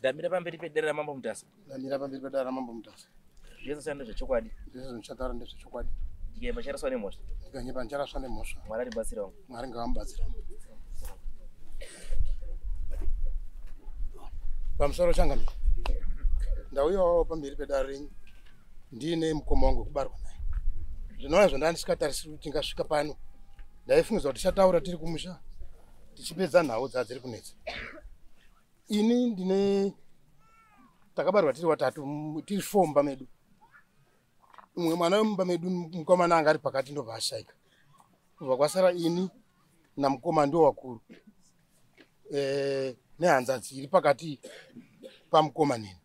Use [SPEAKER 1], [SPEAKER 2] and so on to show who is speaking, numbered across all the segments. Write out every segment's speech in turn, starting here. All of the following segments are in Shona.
[SPEAKER 1] Ndamira pamberi pedare raMambo Mutasa.
[SPEAKER 2] Ndamira pamberi pedare raMambo Mutasa.
[SPEAKER 1] Zvese zvandiri zvechokwadi.
[SPEAKER 2] Zvese zvandichataura ndezvechokwadi.
[SPEAKER 1] Ndikanyepa ndicharaswa nemhosva.
[SPEAKER 2] Ndikanyepa ndicharaswa nemhosva.
[SPEAKER 1] Mwari andibatsira wangu.
[SPEAKER 2] Mwari ngavamubatsira. Pamusoro changamire. Ndauyawo pamberi pedare renyu ndiine mukoma wangu wekubarwa naye. Zvinova izvo ndandisingatarisiri kuti tingasvika pano. Ndaifungidza kuti tichataura tiri kumusha tichipedza nhau dzadziri kunetsa. Ini ndine takabarwa tiri watatu tiri four mumba medu. Umwe mwana wemumba medu mukomana anga ari pakati ndobva ashaika. Kubva kwasara ini namukoma ndiwo wakuru. Eh, nehanzadzi iri pakati pamukoma neni.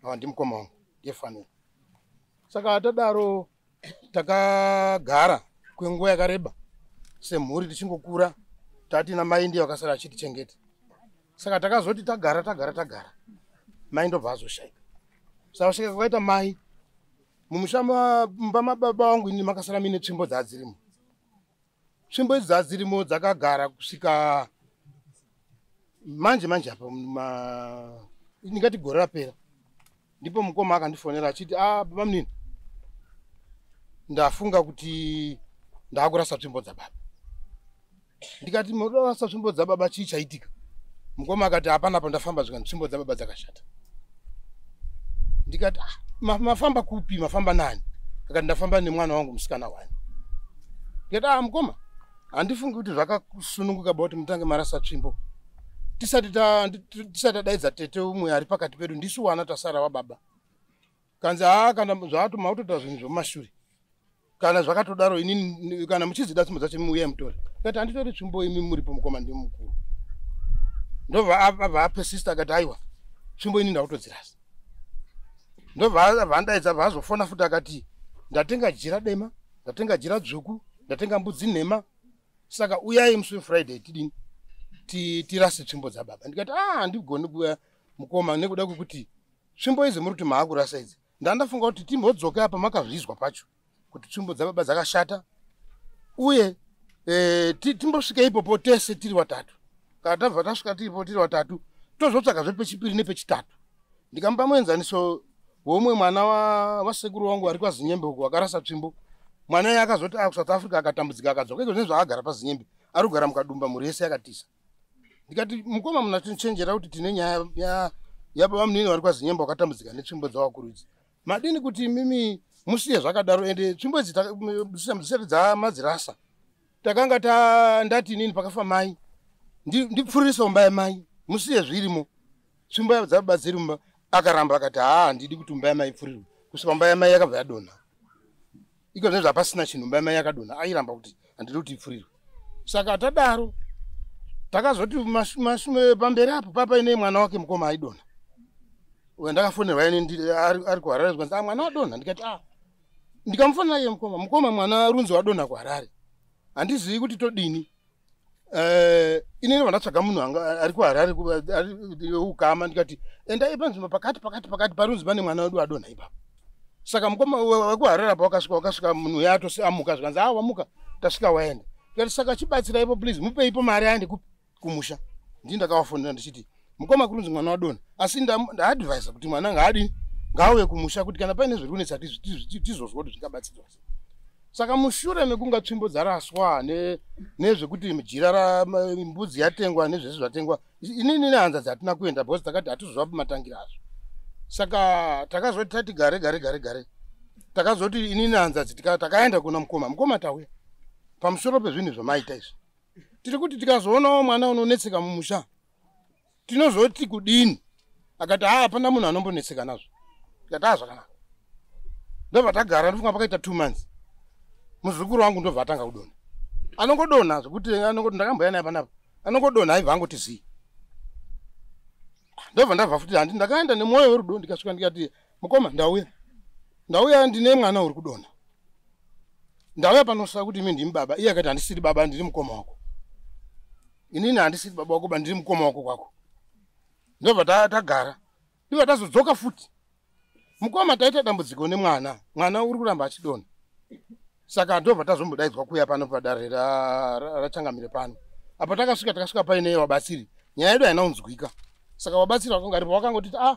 [SPEAKER 2] Awa ndimukoma wangu ndiye fanira. Saka tadaro takagara kwenguva yakareba semhuri tichingokura tatina mai ndiye vakasara achitichengeta. Saka takazoti tagara tagara tagara mai ndobva azoshaika. Saka kushaika kwakaita mai mumusha mumba mababa vangu ini makasara muine tsvimbo dzadzirimo. Tsvimbo idzi dzadzirimo dzakagara kusvika manje manje apa ndingati gore rapera. Ndipo mukoma akandifonera achiti ah baba munini ndafunga kuti ndakurasa tsvimbo dzababa. Ndikati murasa tsvimbo dzababa chii chaitika? Mukoma akati hapana apa ndafamba zvikanzi tsvimbo dzababa dzakashata. Ndikati ah, mafamba kupi mafamba nani? Akati ndafamba nemwana wangu musikana wani. Ndikati ah mukoma handifungi kuti zvakasununguka ba kuti mutange marasa tsvimbo tisati tadaidza tete umwe ari pakati pedu ndisu wana tasara wababa. Kanzi haa kana zvato mautoita zvinhu zvemumashure kana zvakatodaro inini kana muchizida tsvimbo dzacho imi uyai mutore. Ndikati handitori tsvimbo imi muripo mukoma ndimi mukuru. Ndobva abva apesista akati aiwa tsvimbo ini ndakutodzirasa. Ndobva vandaidza vazofona futi akati ndatenga jira dema, ndatenga jira dzvuku, ndatenga mbudzi nhema, saka uyai musi weFriday tidini tirase tsvimbo dzababa. Ndikati ah handigoni kuuya mukoma nekuda kwekuti tsvimbo idzi muri kuti maakurasa idzi. Ndandafunga kuti timbodzoke apa makazvizwa pacho kuti tsvimbo dzababa dzakashata uye timbosvike ipopo tese tiri watatu. Kana tabva tasvika tiripo tiri watatu tozotsvaga zvepechipiri nepechitatu. Ndikamupa muenzaniso weumwe mwana wasekuru wangu ari kwaZinyembe uko akarasa tsvimbo. Mwana iye akazoti akuSouth Africa akatambudzika akadzoka iko zvinezvi akagara paZinyembe ari kugara mukadumba mhuri yese yakatiza. Ndikati mukoma munatichenjera kuti tine nyaya yababa munini vari kwaZinyembe wakatambudzika netsvimbo dzavakuru idzi. Madini kuti imimi musiye zvakadaro ende tsvimbo idzi dzisati dzamadzirasa. Takanga ndati inini pakafa mai ndipfurise mumba yamai musiye zvirimo. Tsvimbo dzababa dziri mumba. Akaramba akati haa handidi kuti mumba yamai ipfurirwe. Kusvika mumba yamai yakabva yadonha. Iko zvinezvi hapasina chinhu mumba yamai yakadonha. Airamba kuti handidi kuti ipfurirwe. Saka tadaro takazoti pamberi apo papaine mwana wake mukoma aidonha. Uyo ndakafonerwa ini ari kuHarare zvikanzi ah mwana wadonha. Ndikati ah ndikamufonera iye mukoma, mukoma mwana runzi wadonha kuHarare. Handizivi kuti todini. Inini vandatsvaga munhu ari kuHarare ari ukama ndikati endai panzvimbo pakati pakati pakati parunzi pane mwana wedu adonha ipapo. Saka mukoma wekuHarare apa wakasvika munhu uya amuka zvikanzi ah wamuka tasvika waenda. Ndikati saka chibatsiraipo please mupeipo mari aende kumusha. Ndini ndakavafonera ndichiti mukoma kurunzi mwana wadonha asi ndaadvisa kuti mwana ngaadini ngauye kumusha kuti kana paine zviri kunetsa tizozwa kuti zvingabatsirwa sei. Saka mushure mekunga tsvimbo dzaraswa nezvekuti jira mbudzi yatengwa nezvese zvatengwa inini nehanzadzi hatina kuenda because takati hatizova pamatangira azvo. Saka takazoti tati gare gare gare gare takazoti inini nehanzadzi takaenda kuna mukoma. Mukoma tauya pamusoro pezvinhu zvamaita izvi. Tiri kuti tikazoonawo mwana unonetseka mumusha tinozoti kudini? Akati haa hapana munhu anombonetseka nazvo. Tikati haa zvakanaka. Ndobva tagara ndofunga pakaita 2 months. Muzukuru wangu ndobva atanga kudonha. Anongodonha zvekuti anongoti ndakamboya naye panapa. Anongodonha aibva angoti zii. Ndobva ndabva futi handi ndakaenda nemwoyo werudo ndikasvika ndikati mukoma ndauya. Ndauya ndine mwana uri kudonha. Ndauya panosa kuti imi ndimi baba. Iye akati handisiri baba ndiri mukoma wako. Inini handisiri baba wako ba ndiri mukoma wako kwako. Ndobva tagara. Ndobva tazodzoka futi. Mukoma taita dambudziko nemwana. Mwana uri kuramba achidonha. Saka ndobva tazombodaidzwa kuuya pano padare raChangamire pano. Apo takasvika paine vabatsiri. Nyaya yedu haina kunzwika. Saka wabatsiri wakanga aripo wakangotiti ah,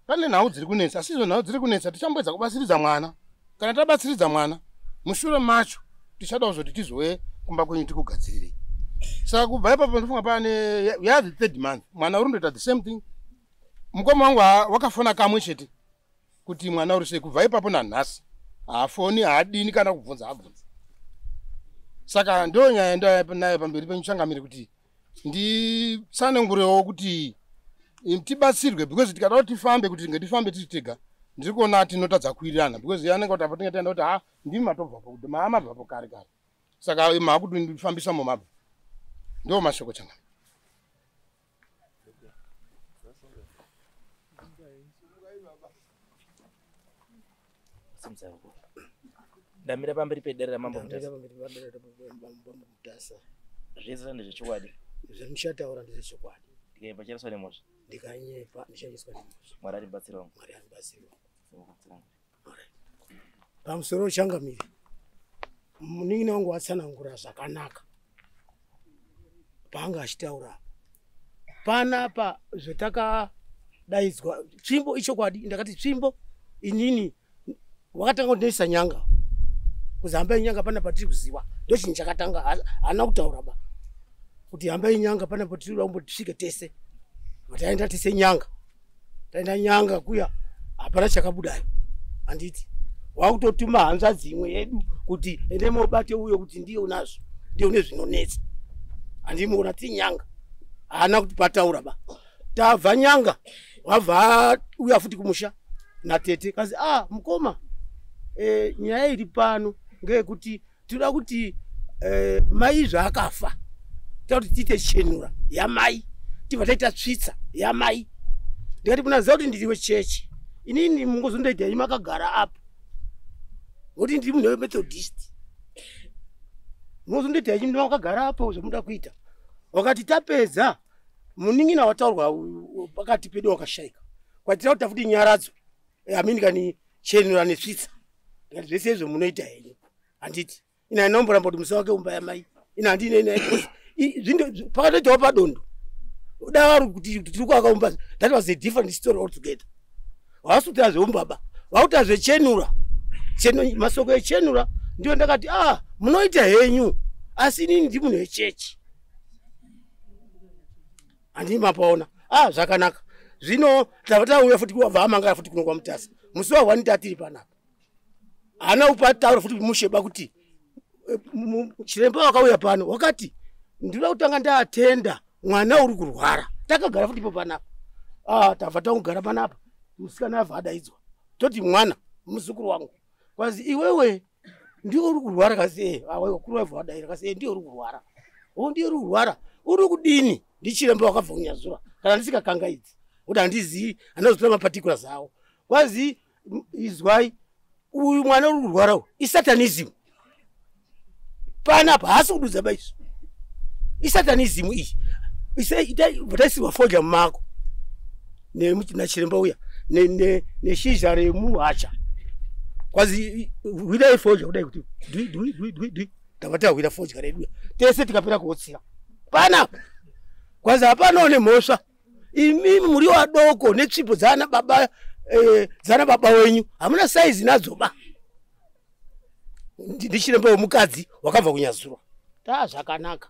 [SPEAKER 2] pane nhau dziri kunetsa, asi izo nhau dziri kunetsa tichamboedza kubatsiridza mwana. Kana tabatsiridza mwana, mushure macho tichada kuzoti tizouye kumba kwenyu tikugadzirirei. Saka kubva ipapo ndofunga pane ya the third month mwana uri ndoita the same thing. Mukoma wangu wakafona kamwe chete kuti mwana uri sei. Kubva ipapo nanhasi haafoni, haadini, kana kubvunza habvunza. Saka ndo nyaya nayo pamberi penyu changamire, kuti nditsanangurewo kuti tibatsirwe, because tikada kuti tifambe, kuti tinge tifambe tiri tega, ndiri kuona tinotadza kuwirirana, because anenge kuti apo tinge taenda kuti ha, ndimi matobvapo, kuti maamabvapo kare kare, saka maakutifambisa mumabva. Ndo mashoko, changamire.
[SPEAKER 1] Simudza ruoko. Ndamira pamberi pedare ramambo Mutasa.
[SPEAKER 3] Mutasa.
[SPEAKER 1] Zvese ndezvechokwadi.
[SPEAKER 3] Zvamuchataura ndezvechokwadi.
[SPEAKER 1] Ndikaimba chariswa nemhosva.
[SPEAKER 3] Ndikanyepa ndichaiswa nemhosva.
[SPEAKER 1] Mwari aribatsira wangu.
[SPEAKER 3] Mwari aribatsira. Pamusoro changamire, munin'ina wangu watsanangura zvakanaka paanga achitaura panapa zvatakadaidzwa. Tsvimbo ichokwadi, ndakati tsvimbo inini wakatanga kundinoisa nyanga, kuzi hambai nyanga panapa tiri kuziwa. Ndo chinhu chakatanga, haana kutaura ba kuti hambai nyanga panapa tiri kuda kumbotisvike tese. Taenda tese nyanga, taenda nyanga kuya, hapana chakabudayo. Handiti wakutotuma hanzvadzi imwe yedu kuti ende mobate uyo, kuti ndiye unazvo, ndiye une zvinonetsa. Handimuona tiri nyanga, haana kuti pataura ba. Tabva nyanga, wabva uya futi kumusha natete, kazi ah, mukoma, nyaya iri pano ngeyekuti tinoda kuti mai zvaakafa toda kuti tiite chenura yamai, tibva taita tsvitsa yamai. Ndikati munaziva kuti ndiri wechechi inini, mungozondoita ini makagara apa, ngokuti ndiri munhu weMethodist, munozondoita ini makagara apo zvamunoda kuita. Wakati tapedza, munin'ina wataurwa pakati pedu wakashaika, kwatira kuti tafuti nyaradzo amini kani chenura netsvitsa. Ndikati zvese izvo munoita henyu, handiti ina inomboramba kuti musi wake umba yamai ina handine pakatoitawo padondo dava kuti tiri kuakaumba. That was a different story altogether. Havasi kuita zveumbaba, vakuita zvechenura, masoko echenura. Ndiyo ndakati ah, munoita henyu, asi inini ndi munhu wechechi, handii mapaona. Ah, zvakanaka. Zvino tabva tauya futi, wabva amangara futi kuno kwaMutasa musi wa1 tatiri panapa. Haana kupataura futi musheba kuti chiremba wakauya pano wakati ndinoda kutanga ndaatenda mwana uri kurwara. Takagara futi ipo panapa. Ah, tabva tangogara panapa, musikana abva adaidzwa, toti mwana muzukuru wangu, kwazi iwewe ndiwe uri kurwara? Kasi wakuru wabva wadaira, kasi ndiwe uri kurwara. O, ndiwe uri kurwara, uri kudini? Ndichiremba wakabva kunyazura kana ndisikakangaidzi kuti handizii, andazotora maparticulars awo. Kwazi izwai, uyu mwana uri kurwara uyu isatanism panapa, haasi kududza baizvo, isatanism iyi. Taisirwa fodya mumako nachiremba uya neshizha remuhacha, kwazi hwirai fodya kudai kuti dwi dwi dwi dwi dwi. Tanga tahwira fodya redu tese, tikapera kuhotsira panapa. Kwazi hapanawo nemhosva, imimi muri vadoko netsvimbo dzaana baba, dzana baba wenyu hamuna saizi nadzo ba. Ndichiremba wemukadzi wakabva kunyazurwa. Taa zvakanaka.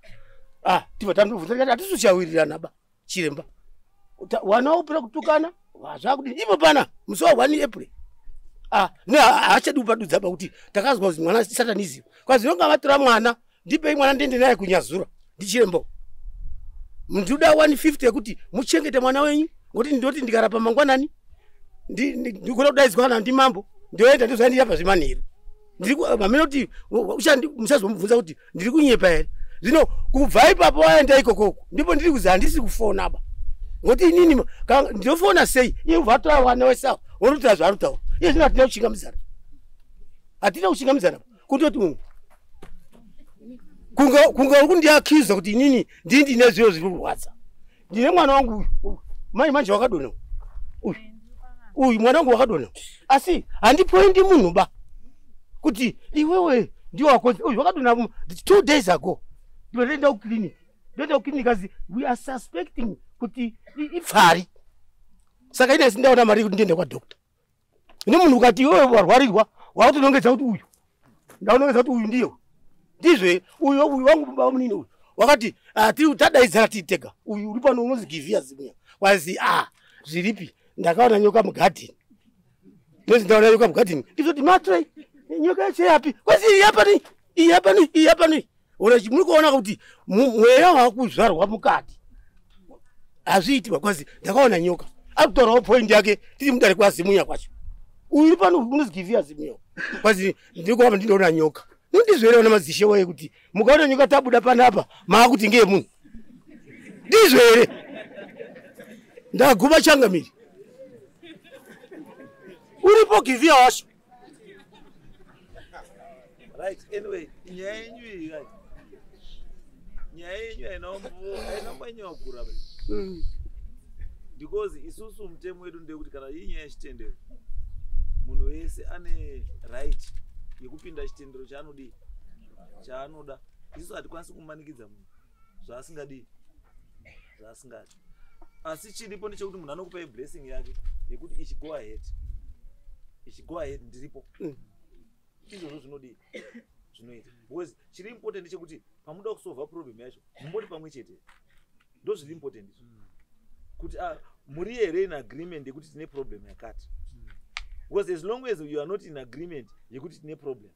[SPEAKER 3] Ah, tibva tandobvunza, hatisi kuchawirirana ba chiremba. Wana wopera kutukana zvakudini ipo pana musi wa1 April. Ah, ne haachadi kupadudza ba kuti takazwa kuti mwana satanism. Kwazi vanga vatora mwana, ndipei mwana ndiende naye kunyazura. Ndichiremba ndinoda 150 yekuti muchengete mwana wenyu, ngokuti ndinoti ndikarapa mangwanani ndikuda kudaidzwa kana ndimambo, ndoenda ndozvaindirapa zvemanheru. Hamene kuti musazomubvunza kuti ndiri kunyepa here. Zvino kubva ipapo waenda ikokoko, ndipo ndiri kuzi handisi kufona ba, ngokuti inini ndinofona sei? Iye ubva atora wana wesawa, wonotaura zvaari kutaura iye. Zvino hatina kuchingamidzana, hatina kuchingamidzana, kutoti kunge uri kundiaccusa kuti inini ndini ndine zviro zviri kurwadza. Ndine mwana wangu uyu, manje manje wakadonha uyu, uyu mwana wangu wakadonha, asi handipoindi munhu ba kuti iwewe ndiwo wakonzi uyu wakadonha 2 days ago. Ndinoenda kuclinic, ndoenda kuclinic, azi we are suspecting. Kuti ipfari. Saka ine sindaona mari kuti ndiende kwa doctor. Ine munhu ukati iwewe warwarirwa, wakutonongedza kuti uyu. Ndaunongedza kuti uyu ndiyo. Ndizve uyu uyu wangu baba munini uyu. Wakati tiri tadaidzana tiri tega. Uyu uri pano unozi Givia Zimunya. Wazi zviripi? Ndakaona nyoka mugadheni. Ndinozi ndaona nyoka mugadheni. Ndizoti matre nyoka yacho yapi? Kwazi iyi yapani? Iyi yapani? Iyi yapani? Ora muri kuona kuti mweya wakuzvarwa mukati. Hazviiti kwazi ndakaona nyoka. Akutorawo point yake tiri mudare kwaZimunya kwacho. Uyu pano unozi Givia Zimunya. Kwazi ndikuhamba ndinoona nyoka. Ndizvo here madzishe waye kuti mukaona nyoka tabuda panapa maakuti ngeye munhu. Ndizvo here? Ndaguma changamiri. Uripo Givia wacho.
[SPEAKER 4] Right, anyway, nyaya yenyu iyi right. Nyaya yenyu haina mbonyanyokura ba. Because isusu mutemo wedu ndekuti kana iyi nyaya yechitendero munhu wese ane right yekupinda chitendero chaanodii chaanoda. Isusu hatikwanisi kumanikidza munhu zvaasingadii zvaasingadi. Asi chiripo ndechekuti munhu anokupai blessing yake yekuti ichi go ahead, ichi go ahead, ndiripo. Izvozvo zvinodii zvinoita. Because chiri important ndechekuti pamuda kusolva problem yacho mumboti pamwe chete. Ndo zviri important izvo. Kuti muri here in agreement yekuti tine problem yakati. Because as long as you are not in agreement yekuti tine problem,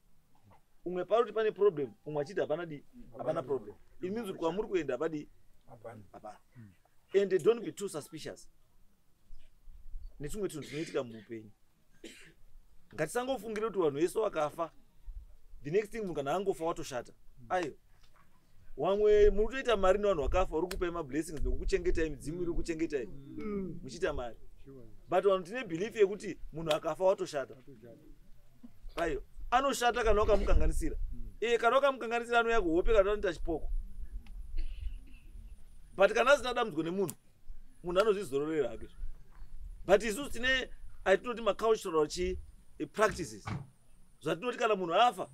[SPEAKER 4] umwe pari kuti pane problem, umwe achiti hapana di hapana problem, it means kuti kwamuri kuenda hapadi hapana. And don't be too suspicious netumwe tunhu tunoitika muupenyu. Ngatisangofungire kuti vanhu vese vakafa the next thing munhu kana angofa watoshata. Aiwa, wamwe muri kutoita mari nevanhu vakafa, uri kupai mablessings nekukuchengetai, midzimu iri kuchengetai muchiita mari. But vanhu tine belief yekuti munhu akafa watoshata. Aiwa, anoshata kana wakamukanganisira. Kana wakamukanganisira anouya kuhope kana anoita chipoko. But kana asina dambudziko nemunhu, munhu anozvizororera hake. But isusu tine atinoti macultural chi practices zvatinoti kana munhu afa,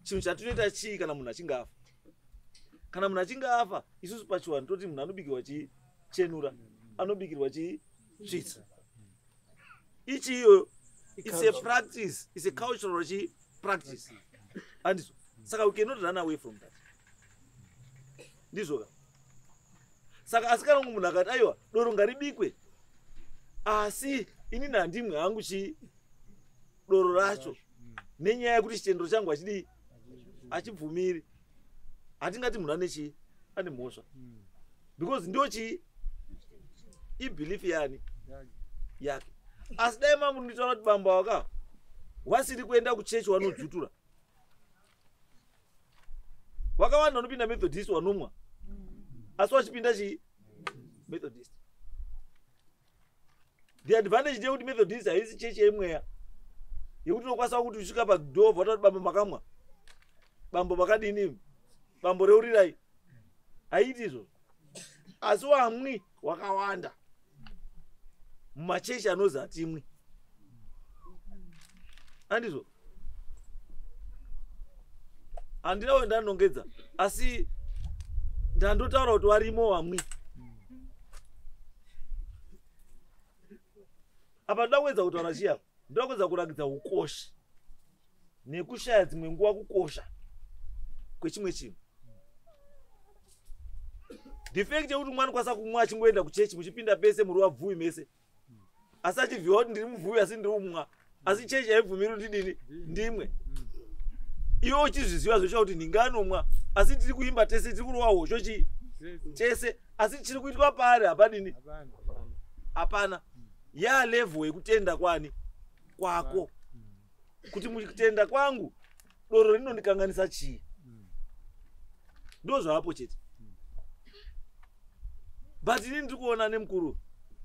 [SPEAKER 4] chinhu chatinoita chii kana munhu achinge afa? Kana munhu achinge afa, isusu pachivanhu toti munhu anobikirwa chii? Chenura. Anobikirwa chii? Svitsa. Ichi iyoyo it's a practice, it's a cultural chi practice. Andizvo? Saka we cannot run away from that. Ndizvo ka? Saka asi kana munhu akati aiwa doro ngaribikwe, asi inini handimwe hangu chi doro racho nenyaya yekuti chitendero changu hachidii hachibvumiri, hatingati munhu ane chii ane mhosva, because ndo chii ibelief yani yake. Asi dai mamunditaura kuti bamba waka wasiri kuenda kuchechi wanodzutura, wakawanda vanopinda Methodist wanomwa, asi wachipinda chii Methodist. The advantage ndeyekuti Methodist haisi chechi yemweya yekuti unokwanisa kuti usvika padhoo vatati bambo makamwa, bambo makadini, bambo reurirai, haiti izvozvo. Asi wamwi wakawanda mumachechi anozi hatimwi. Andizvo? Handina we ndanongedza, asi ndandotaura kuti warimo wamwi. Apa ndoda kuedza kutaura chiya, ndoda kuedza kurakidza ukoshi nekushaya dzimwe nguva kukosha kwechimwe chinhu. The fact yekuti mwana anokwanisa kumwa achingoenda kuchechi, muchipinda pese muri wabvuwi mese, asi achibviwa kuti ndiri mubvuwi asi ndiri kumwa, asi chechi haibvumiri kuti ndidini ndimwe. Iwe uchizviziva zveshuwa kuti ndinganomwa, asi tiri kuimba tese, tiri kurova hosho chi tese, asi chiri kuitwa paari hapadini hapana. Ya level yekutenda kwani kwako kuti mukutenda kwangu doro rinondikanganisa chii, ndo zvavapo chete. But inini ndiri kuona nemukuru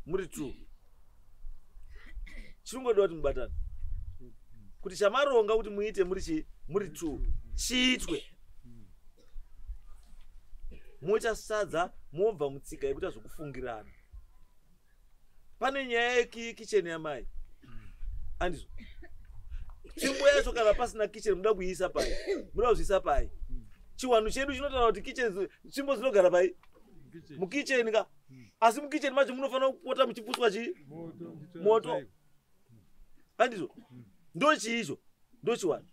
[SPEAKER 4] muri two, chiringodiwa kuti mubatane kuti chamaronga kuti muite muri chii muri two chiitwe, moita sadza mobva mutsika yekuita zvokufungirana. Pane nyaya yekicheni yamai, andizvo? Tsvimbo yacho kana pasina kicheni muda kuiisa pai, muda kuzviisa pai? Chiwanhu chedu chinotaura kuti kicheni, tsvimbo dzinogara pai? Mukicheni ka. Asi mukicheni macho munofanira kupota muchipuswa chii? Moto. Handizvo? Ndochii icho? Ndochiwani.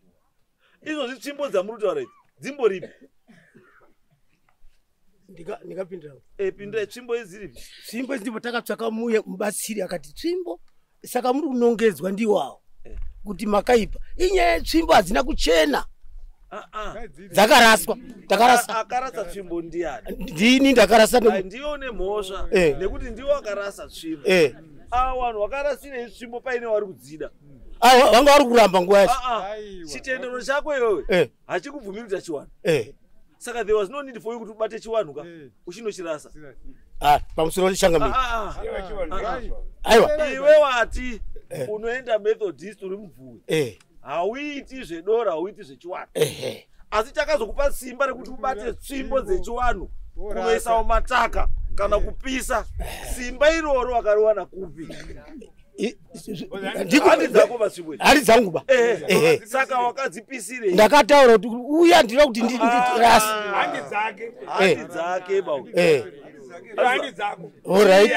[SPEAKER 4] Izvozvi tsvimbo dzamuri kutaura idzi dzimboripi?
[SPEAKER 3] Ndingapindura.
[SPEAKER 4] Pindurai, tsvimbo idzi dziripi?
[SPEAKER 3] Tsvimbo idzi ndipo takatsvaka muye mubatsiri akati tsvimbo saka muri kunongedzwa ndiwawo kuti makaipa. Inyaya yetsvimbo hadzina kuchena. Dzakaraswa. Takarasa.
[SPEAKER 4] Akarasa tsvimbo ndiani?
[SPEAKER 3] Ndini ndakarasa.
[SPEAKER 4] Ndiwe une mhosva nekuti ndiwe wakarasa tsvimbo. Ava vanhu vakarasirei tsvimbo paine vari kudzida?
[SPEAKER 3] Vanga vari kuramba nguva yacho.
[SPEAKER 4] Chitendero chako iwewe hachikubvumiri kuita chiwanhu. Saka there was no need for you kuti ubate chiwanhu ka uchinochirasa.
[SPEAKER 3] Pamusoro changamire. Aiwa.
[SPEAKER 4] Iwe wati unoenda Methodist uri mubvuwi. Hauiti zvedora, hauiti zvechiwanhu. Asi chakazokupa simba rekuti ubate tsvimbo dzechiwanhu kunoisa mumataka kana kupisa. Simba iroro wakariwana kupi? Handi dzako patsvimbo idzi.
[SPEAKER 3] Handi dzangu ba.
[SPEAKER 4] Saka wakadzipisirei?
[SPEAKER 3] Ndakataura kuti uya ndinoda kuti ndirase.
[SPEAKER 5] Handi dzake.
[SPEAKER 4] Handi dzake ba.
[SPEAKER 5] Handi dzako.
[SPEAKER 3] Alright.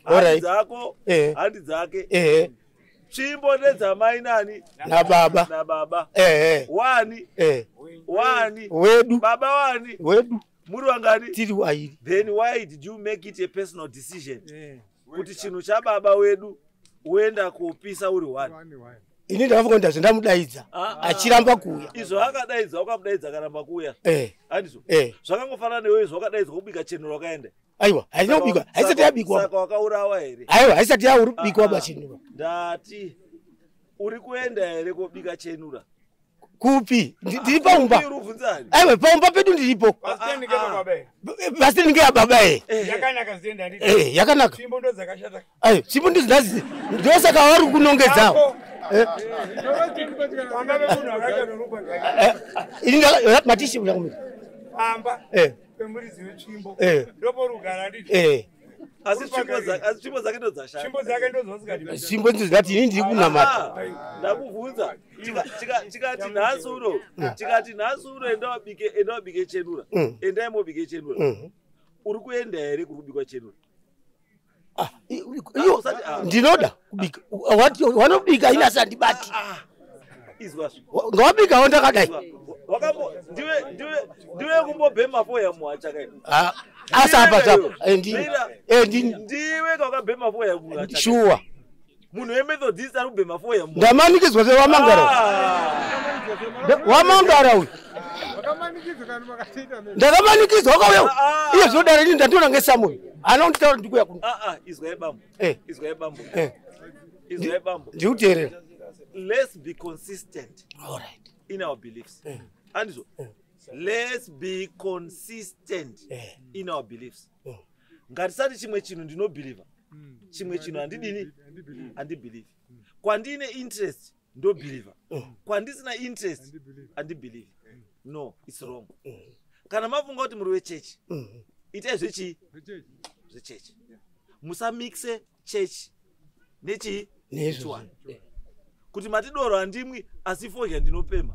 [SPEAKER 4] Handi dzako. Handi dzake. Tsvimbo ndedzamai nani?
[SPEAKER 3] Nababa.
[SPEAKER 4] Nababa. Wani. Wani.
[SPEAKER 3] Wedu.
[SPEAKER 4] Baba wani.
[SPEAKER 3] Wedu.
[SPEAKER 4] Muri wangani?
[SPEAKER 3] Tiri wairi.
[SPEAKER 4] Then why did you make it a personal decision? Kuti chinhu chababa wedu uenda kupisa uri wani.
[SPEAKER 3] Ini ndakafunga kuti ndazvendamudaidza achiramba kuuya.
[SPEAKER 4] Izvo akadaidza ukamudaidza akaramba kuuya. Handizvo? Zvakangofanana newe izvo wakadaidzwa kubika chenuro wakaenda.
[SPEAKER 3] Aiwa, haina kubikwa, haisati yabikwa.
[SPEAKER 4] Saka wakaurawa here?
[SPEAKER 3] Aiwa, haisati yabikwa bachenura.
[SPEAKER 4] Ndati uri kuenda here kobika chenura?
[SPEAKER 3] Kupi? Ndiri paumba. Aiwa, paumba pedu ndiripo. Pasiteni baba eh.
[SPEAKER 5] Yakanaka zitenda nditi.
[SPEAKER 3] Yakanaka.
[SPEAKER 5] Tsvimbo ndo dzakashata.
[SPEAKER 3] Aiwa, tsvimbo ndidzo ndazi. Ndosaka vari kunongedzawo.
[SPEAKER 5] Pamba pemunhu akaita norukwa.
[SPEAKER 3] Ini matishi uyakumira.
[SPEAKER 5] Pamba. Pemuridzi wetsvimbo. Ndoporugara nditi.
[SPEAKER 4] Asi tsvimbo dzake ndodzashata.
[SPEAKER 5] Tsvimbo dzake ndodzosingadi.
[SPEAKER 3] Tsvimbo ndidzo ndati ini ndiri kunamata.
[SPEAKER 4] Ndakubvunza. Tikati nhasi uno, tikati nhasi uno enda wabike chenura. Endai mobike chenura. Uri kuenda here kuri kubikwa chenura?
[SPEAKER 3] Ndinoda kubika. Wanobika ini asi handibati.
[SPEAKER 4] Izwazvo.
[SPEAKER 3] Ngawabikawo ndakadai.
[SPEAKER 4] Ndiwe kumbobhema foya muhacha kai.
[SPEAKER 3] Asa apa zvapo. Ndini. Ndini.
[SPEAKER 4] Ndiwe wakabhema foya muhacha.
[SPEAKER 3] Shuwa.
[SPEAKER 4] Munhu weMethodist ari kubhema foya muhacha.
[SPEAKER 3] Ndamanikidzwa sewamangara. Wamangara uyu. Ndakamanikidzwa wakauya. Iye zvodara ini ndandiona ngesamuyu. Anonditaura ndikuya kuno.
[SPEAKER 4] Izwai bambo. Izwai bambo. Izwai bambo.
[SPEAKER 3] Ndikuteerera.
[SPEAKER 4] Let's be consistent.
[SPEAKER 3] All right.
[SPEAKER 4] In our beliefs. Andizvo. Let's be consistent in our beliefs. Ngatisati chimwe chinhu ndinobhilivha. Chimwe chinhu handidini? Handibhilivhi. Kwandine interest ndobhilivha. Kwandisina interest handibhilivhi. No, it's wrong. Kana mafunga kuti muri wechechi, itai zvechii? Zvechechi. Musamixe chechi nechii? Nechiwani. Kuti mati doro handimwi asi fodya ndinopemha.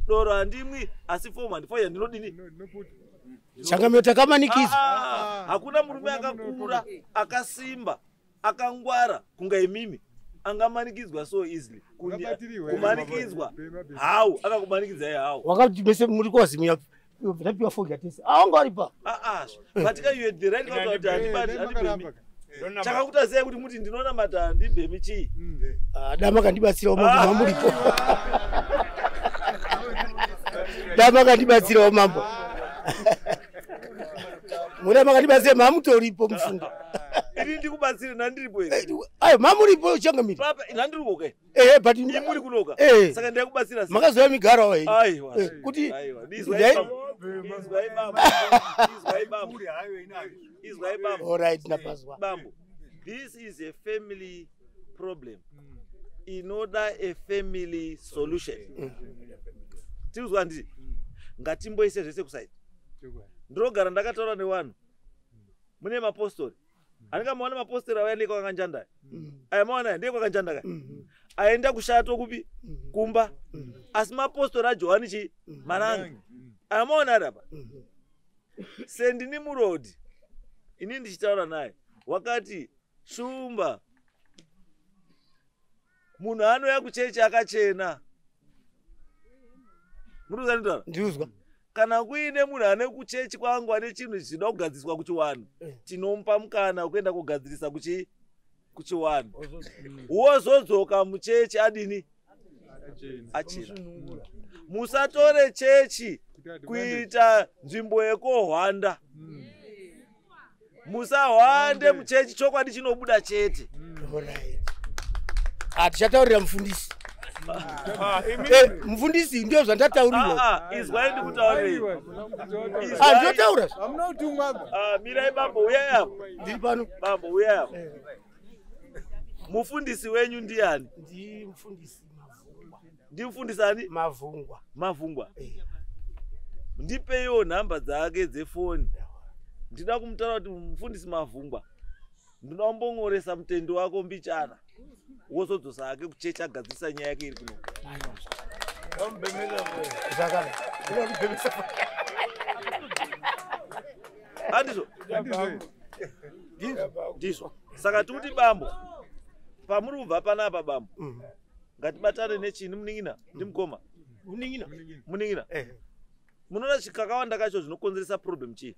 [SPEAKER 4] Doro handimwi asi fodya ndinodini?
[SPEAKER 3] Changamire takamanikidzwa.
[SPEAKER 4] Hakuna murume akakura, akasimba, akangwara kunga imimi angamanikidzwa so easily. Kumanikidzwa how? Akakumanikidzai how?
[SPEAKER 3] Wakati mese muri kwazimuya ndapiwa fodya tese. Awanga ari pa.
[SPEAKER 4] But you had the right kuti handibati handibhemi. Chakakuta sei kuti muti ndinonamata handibhemi chii?
[SPEAKER 3] Dama kandibatsirawo mambo mamuripo. Dama kandibatsirawo mambo. Mura makandibatsira mamutoripo mufunga.
[SPEAKER 4] Ini ndikubatsire nandiripo here?
[SPEAKER 3] Ayo mamuripo changamire.
[SPEAKER 4] Papa nandiri kuka.
[SPEAKER 3] But
[SPEAKER 4] imi muri kunoka. Saka ndakubatsira sei?
[SPEAKER 3] Makazoya migaro here.
[SPEAKER 4] Aiwa.
[SPEAKER 3] Kuti
[SPEAKER 4] aiwa. Izwai bambo. Izwai bambo. Izwai bambo.
[SPEAKER 3] All right, ndapazwa.
[SPEAKER 4] Bambo. This is a family problem. Inoda a family solution. Tizwa nditi ngatimboise zvese kusaidi. Ndinogara ndakataura nevanhu. Mune mapostori. Andingamaona mapostori auya ndekwakanjanda. Aya maona ndekwakanjanda kai. Aenda kushato kupi? Kumba. Asi mapostori aJohani chi Mananga. Aya maona ari apa. Sendini murodi. Ini ndichitaura naye wakati shumba munhu anouya kuchechi akachena. Murikuzanitaura?
[SPEAKER 3] Ndiuzwa.
[SPEAKER 4] Kana kuine munhu ane kuchechi kwangu ane chinhu chinoda kugadziswa kuchiwanhu, tinomupa mukana wekuenda kugadzirisa kuchiwanhu. Wozodzoka muchechi adini? Achena. Musatore chechi kuita nzvimbo yekohwanda. Musahwande muchechi, chokwadi chinobuda chete.
[SPEAKER 3] Alright. Tichataurira mufundisi. Mufundisi ndio zvandataurirwa.
[SPEAKER 4] Izwai ndikutaurei.
[SPEAKER 3] Ndinotaura.
[SPEAKER 4] Mirai bambo, uyai apo.
[SPEAKER 3] Ndiri pano.
[SPEAKER 4] Bambo, uyai apo. Mufundisi wenyu ndiani?
[SPEAKER 3] Ndi mufundisi Mavhungwa.
[SPEAKER 4] Ndi mufundisi ani?
[SPEAKER 3] Mavhungwa.
[SPEAKER 4] Mavhungwa. Ndipeiwo nhamba dzake dzefoni. Ndinoda kumutaura kuti mufundisi Mavhungwa, ndinoda kumbongoresa mutendi wako mbichana. Wozodzosa hake kuchechi agadzirisa nyaya yake iri kuno. Handizvo? Ndizvo. Saka tikuti bambo, pamuri kubva panapa bambo, ngatibatane nechini munin'ina ndimukoma.
[SPEAKER 3] Munin'ina.
[SPEAKER 4] Munin'ina. Munoona kakawanda kacho zvinokonzeresa problem chii?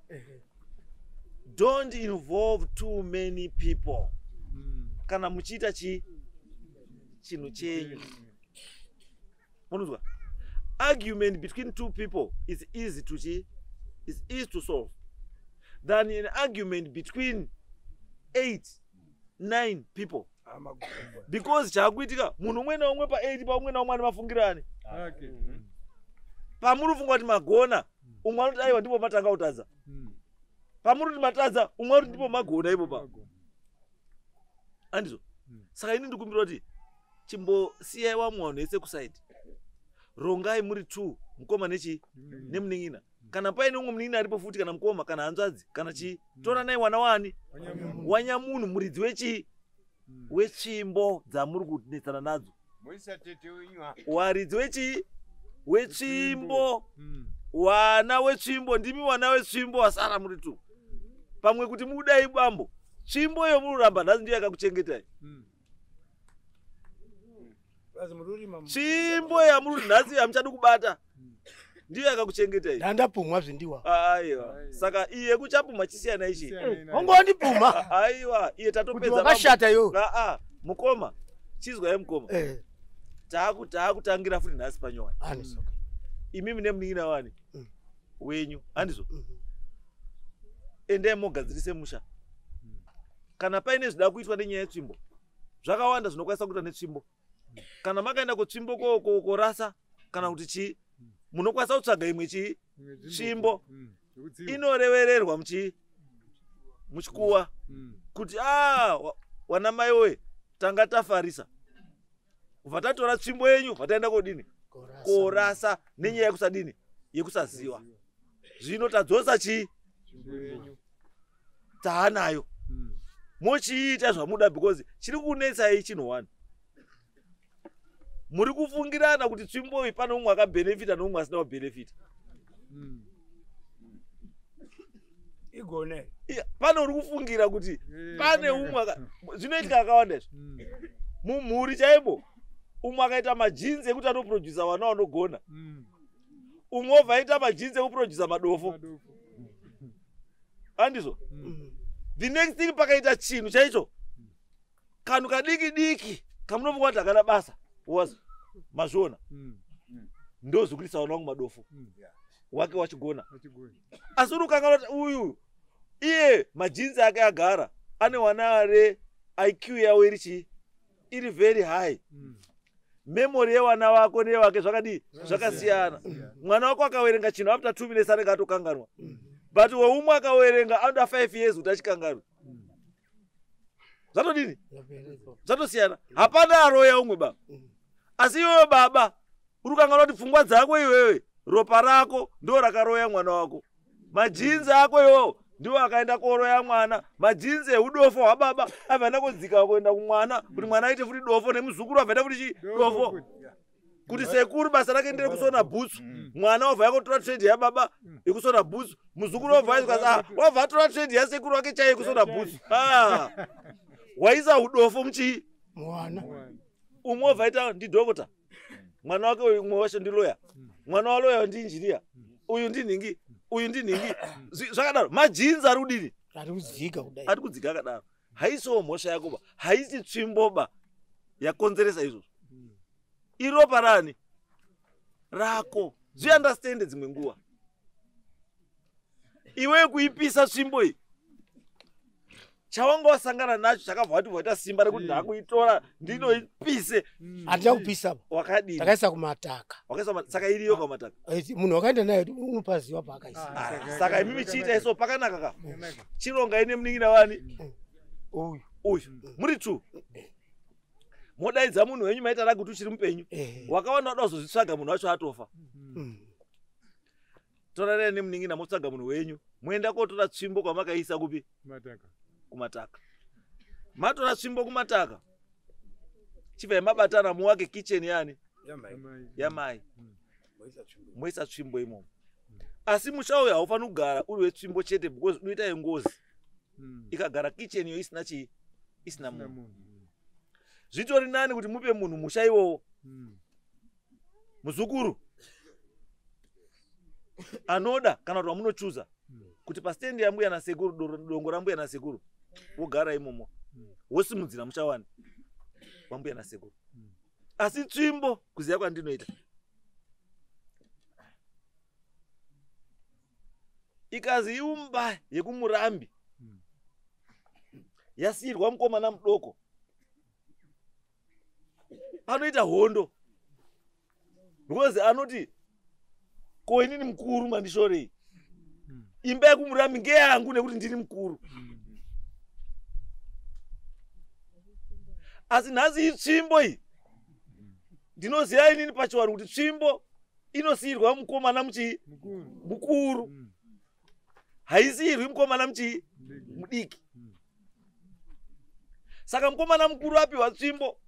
[SPEAKER 4] Don't involve too many people. Kana muchiita chinhu chenyu. Munonzwa? Argument between two people is easy to is easy to solve than an argument between 8, 9 people. Because chakuitika munhu umwe naumwe pa 8 pa umwe naumwe ane mafungiro ane. Pamuri kufunga kuti magona, umwe anoti aiwa ndipo matanga kutadza. Pamuri kuti matadza, umwe anoti ndipo magona ipo pa. Andizvo? Saka ini ndikumbira kuti chimbosiyai vamwe vanhu vese kusaidi. Rongai muri 2, mukoma nechi nemunin'ina. Kana paine umwe munin'ina aripo futi, kana mukoma, kana hanzvadzi, kana chii, toranai wana wani wanyamunhu muridzi wechii wetsvimbo dzamuri kunetsana nadzo. Waridzi wechii wetsvimbo, wana wetsvimbo, ndimi wana wetsvimbo wasara muri 2. Pamwe kuti mudai bambo, tsvimbo iyo mururamba nhasi ndiyo yakakuchengetai. Tsvimbo yamuri nhasi yamuchadi kubata ndiyo yakakuchengetai.
[SPEAKER 3] Ndandapumwa zvindiwa.
[SPEAKER 4] Aiwa. Saka iye kuchapumwa chisiyana ichi.
[SPEAKER 3] Wangondipumwa.
[SPEAKER 4] Aiwa, iye tatopedza.
[SPEAKER 3] Wakashata yo.
[SPEAKER 4] Mukoma. Chizwai mukoma. Taakutangira futi nhasi panyowa. Imimi nemunin'ina wani wenyu, handizvo? Endai mogadzirise musha. Kana paine zvida kuitwa nenyaya yetsvimbo, zvakawanda zvinokwanisa kuitwa netsvimbo. Kana makaenda kutsvimbo korasa kana kuti chii, munokwanisa kutsvaga imwe chii tsvimbo inorevererwa muchikuwa kuti wana mai woye tanga tafarisa, ubva tatora tsvimbo yenyu vataenda kodini korasa nenyaya yekusadini yekusaziwa. Zvino tadzosa chii taanayo, mochiita zvamuda because chiri kunetsai chinhu 1. Muri kufungirana kuti tsvimbo iyi pane umwe akabhenefita neumwe asina kubhenefita.
[SPEAKER 5] Igone.
[SPEAKER 4] Pane uri kufungira kuti pane umwe zvinoitika akawanda izvi. Mumhuri chaipo umwe akaita majinzi ekuti anoprodusa vana vanogona. Umwe obva aita majinzi ekuprodusa madofo. Andizvo? The next thing pakaita chinhu chaicho kanhu kadiki diki kamunofunga kuti hakana basa. Wazi mazviona ndozvikuisa vana vangu madofo wake wachigona, asi uri kukanganwa kuti uyu iye majinzi ake agara ane wana are IQ yavo iri chii iri very high. Memory yevana vako neyevake zvakadii zvakasiyana. Mwana wako akawerenga chinhu after 2 minutes anenge atokanganwa, but weumwe akawerenga anoda 5 years kuti achikanganwe. Zvatodini? Zvatosiyana. Hapana aroya umwe baba, asi iwewe baba uri kukanganwa kuti pfungwa dzako iwewe, ropa rako ndo rakaroya mwana wako, majinzi ako iwowo ndiwo akaenda koroya mwana, majinzi eudofo hwababa abva aenda kodzika kuenda kumwana kuti mwana aite futi dofo, nemuzukuru abva aenda futi chi dofo. Kuti sekuru basa rake ndere kusona bhutsu, mwana wabva yakotora trade yababa yekusona bhutsu, muzukuru wabva aizwa wabva atora trade yasekuru wake chaiye kusona bhutsu. Waisa udofo muchii
[SPEAKER 3] mwana
[SPEAKER 4] umwe wabva aita ndidhokota, mwana wake uyu umwe wacho ndiloya, mwana waloya ndiinjiniya, uyu ndinhingi, uyu ndinhingi, zvakadaro. Majinzi ari kudini?
[SPEAKER 3] Ari kudzika kudai,
[SPEAKER 4] ari kudzika akadaro. Haisiwo mhosva yakoba, haisi tsvimboba yakonzeresa izvozvo. Iropa rani rako. Zviunderstande dzimwe nguva iwe kuipisa tsvimbo iyi, chawanga wasangana nacho chakabva wati waita simba rekuti ndakuitora ndinoipise.
[SPEAKER 3] Hatina kupisa,
[SPEAKER 4] wakadini?
[SPEAKER 3] Takaisa kumataka.
[SPEAKER 4] Wakaisa, saka iriyo kumataka.
[SPEAKER 3] Munhu wakaenda naye unopaziva paakaisa.
[SPEAKER 4] Saka imimi chiita iso pakanaka ka, chironga ine munin'ina wani
[SPEAKER 3] uyu
[SPEAKER 4] uyu muri two, modaidza munhu wenyu maita ragi kuti uchiri mupenyu. Wakawana wada kuzozvitsvaga munhu wacho atofa. Torarira nemunin'ina motsvaga munhu wenyu, moenda kotora tsvimbo kwamakaisa kupi? Kumataka. Matora tsvimbo kumataka, chibvai mabatana muwake kitchen yani yamai, moisa tsvimbo imomo. Asi musha uyu haufaniri kugara uri wetsvimbo chete, because unoita yengozi ikagara kitchen iyo isina chii, isina munhu. Zvitori nani kuti mupe munhu musha iwowo, muzukuru anoda kana kuti wamunochuza kuti pastendi yambuya nasekuru, dongo rambuya nasekuru, wogara imomo, wosimudzira musha wani wambuya nasekuru. Asi tsvimbo kuziya kwandinoita ikazi imba yekumurambi yasiyirwa mukomana mudoko, anoita hondo because anoti ko inini mukuru mandishorei, imba yekumurambi ngeyangu nekuti ndini mukuru. Asi nhasi itsvimbo iyi ndinoziva inini pachiwanhu kuti tsvimbo inosiyirwa mukomana muchii mukuru, haisiyirwi mukomana muchii mudiki. Saka mukomana mukuru apiwa tsvimbo,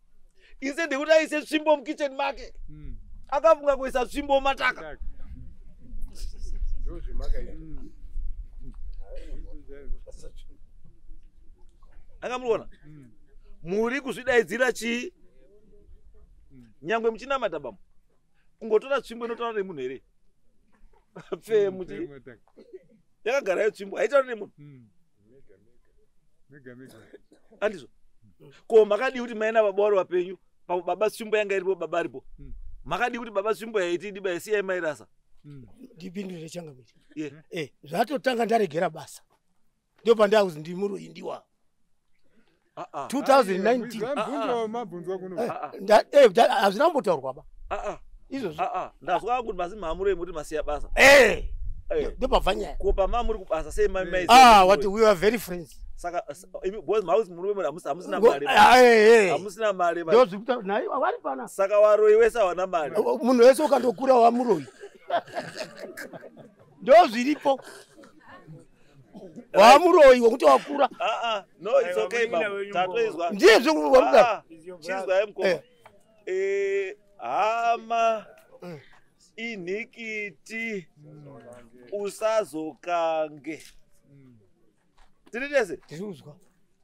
[SPEAKER 4] instead yekuti aise tsvimbo mukitchen make, akafunga kuisa tsvimbo mumataka. Akamuona muri kuzvidaidzira chii? Nyangwe muchinamata bambo, kungotora tsvimbo inotaura nemunhu here? Pfee muchi yakagara iyo tsvimbo haitauri nemunhu. Andizvo ko makadii kuti mai nababa vari vapenyu, baba tsvimbo yanga iripo, baba aripo, makadii kuti baba tsvimbo yaiti diba yasiyai mairasa?
[SPEAKER 3] Ndipindure changamire. Zvatotanga ndaregera basa ndio pandakuzi ndimuroyi ndiwa 2019 hazvina kumbotaurwa ba izvozvo.
[SPEAKER 4] Ndazwa kuti masi mamuroyi muti masiya basa.
[SPEAKER 3] Ndopabva nyaya.
[SPEAKER 4] Ko pamamuri kubasa sei mai?
[SPEAKER 3] What we were very friends.
[SPEAKER 4] Saka because mauzi murume hamusina mari. Hamusina mari.
[SPEAKER 3] Ndozvikuta naye vari pana.
[SPEAKER 4] Saka varoyi wese hawana mari.
[SPEAKER 3] Munhu wese ukandokura wamuroyi. Ndozviripo. Wamuroyi wekuti wakura.
[SPEAKER 4] No, it's okay baba. Tatoizwa.
[SPEAKER 3] Ndiye zvekuwaruka.
[SPEAKER 4] Chizwai mukoma. Hama inhikiti usazokange. Tiri tese?
[SPEAKER 3] Tiri kuzwa.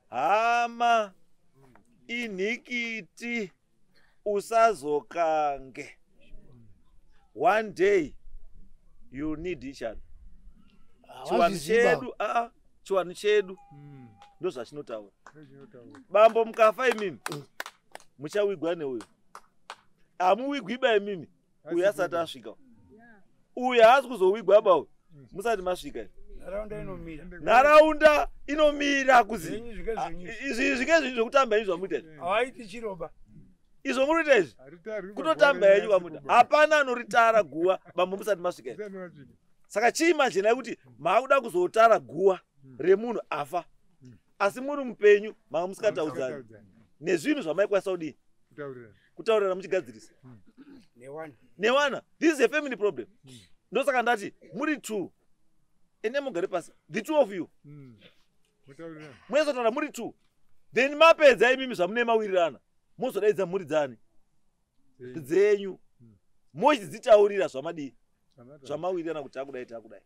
[SPEAKER 4] Hama inhikiti usazokange. One day you need each other. Chiwanhu chedu, chiwanhu chedu ndozvachinotaura. Bambo mukafa imimi muchawigwa neuyo. Hamuwigwi ba imimi uyu asati asvika. Uyu haasi kuzowigwa ba uyu musati masvika. Nharaunda inomira kuzi izvi zvinge zvinhu zvekutamba izvi zvamuita izvi.
[SPEAKER 5] Hawaiti chiroba.
[SPEAKER 4] Izvo muri kuita izvi kutotamba henyu kwamuita. Hapana anoritara guva bambo musati masvika izvi. Saka chii manje naye kuti maakuda kuzotara guva remunhu afa, asi muri mupenyu manga musikataudzani nezvinhu zvamaikwanisa kudii kutaurira muchigadzirisa newana. This is a family problem. Ndosaka ndati muri two, ende mugare pasi the two of you muezotaura muri two, then mapedza imimi zvamune mawirirana mozodaidza mhuri dzani dzenyu. Mochidzitaurira zvamadii, zvamawirirana kuti takudai takudai.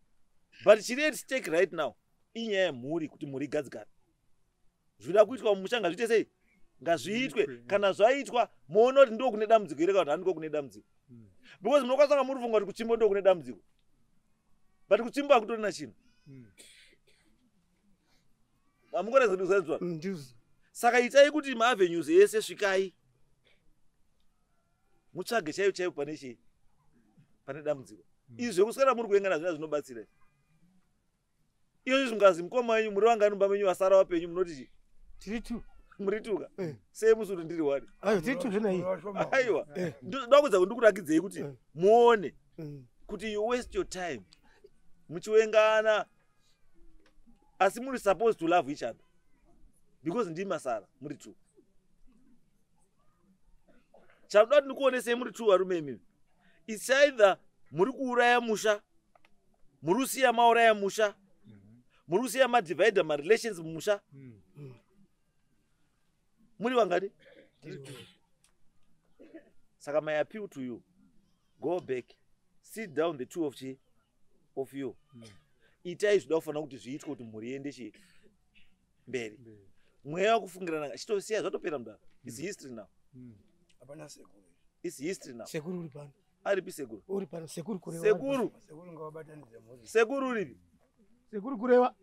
[SPEAKER 4] But chiri at stake right now inyaya yemhuri, kuti mhuri igadzikane. Zvinoda kuitwa mumusha ngazviite sei, ngazviitwe. Kana zvaitwa, muona kuti ndo kune dambudziko here kana kuti handiko kune dambudziko, because munokwanisa kunga muri kufunga kuti kutsvimbo ndo kune dambudziko, but kutsvimbo hakutorina chinhu. Hamukonazwa?
[SPEAKER 3] Ndizvo.
[SPEAKER 4] Saka itai kuti maavenues ese svikai, mutsvage chaiyo chaiyo pane chii, pane dambudziko. Izvi zvekuswera muri kuengana zvina zvinobatsira izvozvi. Zvingazi mukoma wenyu, muri vangani mumba menyu vasara vapenyu? Munoti chii?
[SPEAKER 3] Tiri two.
[SPEAKER 4] Muri two ka? Sei musi kuti ndiri one?
[SPEAKER 3] Ayo, tiri two zvenai.
[SPEAKER 4] Aiwa, ndoda kudza kuti ndikurakidzei kuti muone kuti you waste your time muchiwengana, asi muri supposed to love each other because ndii masara muri two. Chamuda kuti ndikuonesei, muri two varume imimi, it's either muri kuuraya musha, muri kusiya mauraya musha, muri kusiya madivide marelations mumusha. Muri vangani? Saka my appeal to you, go back, sit down, the two of chi of you. Itai zvida kufanira kuti zviitwe kuti mhuri iende chi mberi. Mweya wekufungirana chitosiya, zvatopera mudaro. It's history now.
[SPEAKER 5] Hapana sekuru.
[SPEAKER 4] It's history now.
[SPEAKER 3] Sekuru uri pano.
[SPEAKER 4] Aripi sekuru?
[SPEAKER 3] Uri pano, sekuru Kureva.
[SPEAKER 4] Sekuru.
[SPEAKER 5] Sekuru ngavabatanidze mhuri.
[SPEAKER 4] Sekuru uripi?
[SPEAKER 3] Sekuru Kureva.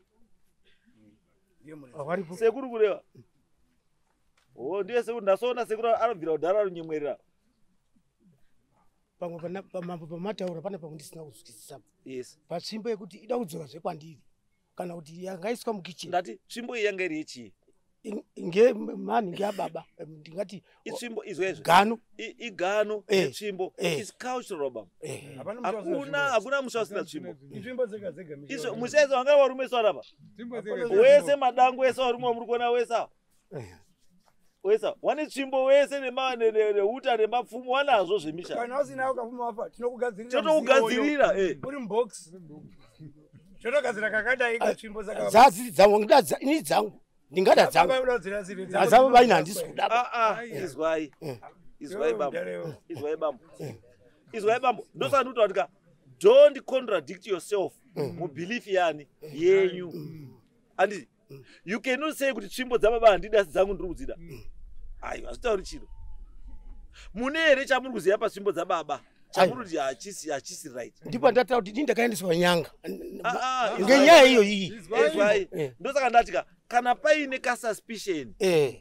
[SPEAKER 5] Ndiye muridzi.
[SPEAKER 3] Waripo.
[SPEAKER 4] Sekuru Kureva, o ndiye sekuru. Ndasoona sekuru anobvira kudhara arunyemwerera.
[SPEAKER 3] Pamwe pamambo pamataura pane pamwe ndisina kuzwisisa. Patsvimbo yekuti ida kudzoka zvekwandiri kana kuti yangaiswa mukicheni.
[SPEAKER 4] Ndati tsvimbo iyi yanga iri yechii?
[SPEAKER 3] Nge mani ngeababa, ndingati
[SPEAKER 4] Itsvimbo izwezvo.
[SPEAKER 3] Gano.
[SPEAKER 4] Igano netsvimbo is cultural, baba.
[SPEAKER 5] Hapana musha usina
[SPEAKER 4] Hakuna
[SPEAKER 5] tsvimbo.
[SPEAKER 4] hakuna musha usina tsvimbo.
[SPEAKER 5] Itsvimbo dzega dzega misha.
[SPEAKER 4] Izvo musha wanga varume sarapa wese, madango ese varume wamuri kuona wese ava, wese ava wane tsvimbo wese neuta nemapfumo, wanazvo zvemisha.
[SPEAKER 5] Kana usina, ukafuma wafa, tinokugadzirira.
[SPEAKER 4] Tinotokugadzirira, eh.
[SPEAKER 5] Uri mubox. Totogadzira kakadai katsvimbo saka.
[SPEAKER 3] Dzadziri dzangu, ngida ini dzangu, ndingada dzangu.
[SPEAKER 5] Baba unodzira dziri dzako.
[SPEAKER 3] Adzavo vaina handisi kuda.
[SPEAKER 4] Ah, ah, izwai, izwai bambo, izwai bambo, izwai bambo. Ndosaka ndikutaura kuti ka, don't contradict yourself mubelief yani yenyu, handiti? You cannot say kuti tsvimbo dzababa handidi, asi dzangu ndiri kudzida. Aiwa, hazvitauri chiro. Mune here chamuri kuziva patsvimbo dzababa chamuri kuti hachisi right?
[SPEAKER 3] Ndipo ndataura kuti ini ndakaendeswa nyanga
[SPEAKER 4] Ah, ah,
[SPEAKER 3] ngenyaya iyo iyi.
[SPEAKER 4] Izwai, ndosaka ndati ka, kana paine kasuspicion,